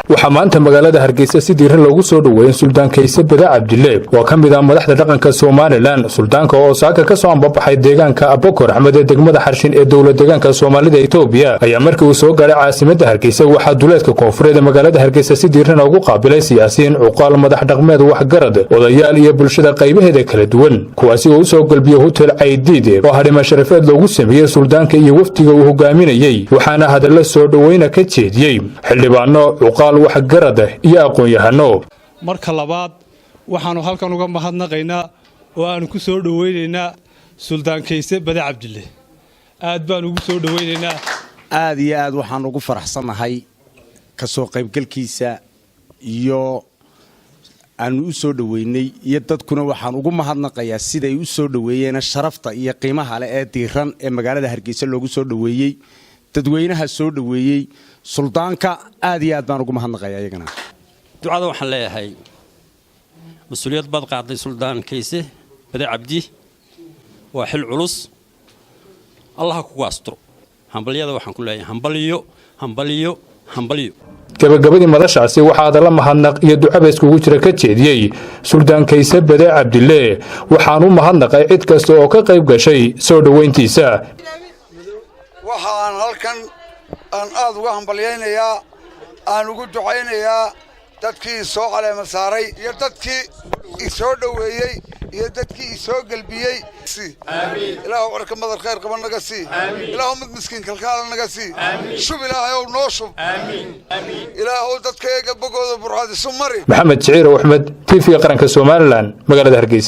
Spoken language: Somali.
Waxaa maanta magaalada Hargeysa si diiran loogu soo dhoweeyey Suldaan Kayse Bada Cabdile oo ka mid ah madaxda dhaqanka Somaliland. Suldaanka oo saaka ka soo ambabaxay deegaanka Abokor Axmed ee degmada Xarshin ee dowlad deegaanka Soomaalida Itoobiya ayaa markii uu soo gaaray caasimadda Hargeysa, waxaa duleedka koonfureed ee magaalada Hargeysa si diiran ugu qaabilay siyaasiyiin, cuqaal, madax dhaqmeed, waxgarad, odayaal iyo bulshada qaybaheeda kala duwan, kuwaasi oo u soo galbiyey Hotel Caydiid oo hadhima sharafeed loogu sameeyey suldaanka iyo wafdiga uu hogaaminayey. Waxaana hadallo soo dhoweyna ka jeediyey xildhibaano, cuqaal, waxgarad iyo aqoon-yahano. Marka labaad, waxaannu halkan uga mahadnaqaynaa oo aannu ku soo dhowaynaynaa Suldaan Kayse Bade Cabdille. Aad baan ugu soo dhowaynaynaa. Aad iyo aad waxaan ugu faraxsannahay ka soo qaybgalkiisa iyo aanu u soo dhoweynay iyo dadkuna. Waxaan ugu mahadnaqayaa siday u soo dhoweeyeena sharafta iyo qiimaha leh ee diiran ee magaalada Hargeysa loogu soo dhoweeyey, dadweynaha soo dhoweeyey suldaanka. Aad iyo aad baan ugu mahadnaqayaa iyagana. Ducada waxaan leeyahay, mas-uuliyad baad qaaday, Suldaan Kayse Bade Cabdi. Waa xil culus, Allaha kugu asturo. Hambalyada waxaan ku leeyahay hambalyo, hambalyo, hambalyo. Gabagabadii madashaasi waxaa hadalla mahadnaq iyo ducaba iskugu jira ka jeediyey Suldaan Kayse Bade Cabdille. Waxaan u mahadnaqay cid kasta oo ka qayb gashay soo dhoweyntiisa. Waxa aan halkan aan aad uga hambalyaynayaa, aan ugu ducaynayaa dadkii soo caleema saaray iyo dadkii isoo dhoweeyey iyo dadkii isoo gelbiyey. Ilaahu cirka madar khayr qaba naga sii. Ilaahu mid miskiin kalkaala naga sii. Shub, Ilaahayow, noo shub. Ilaahow, dadkayaga bogooda burcad isu mari. Maxamed Jiciir Axmed, TV Qaranka Somaliland, magaalada Hargeysa.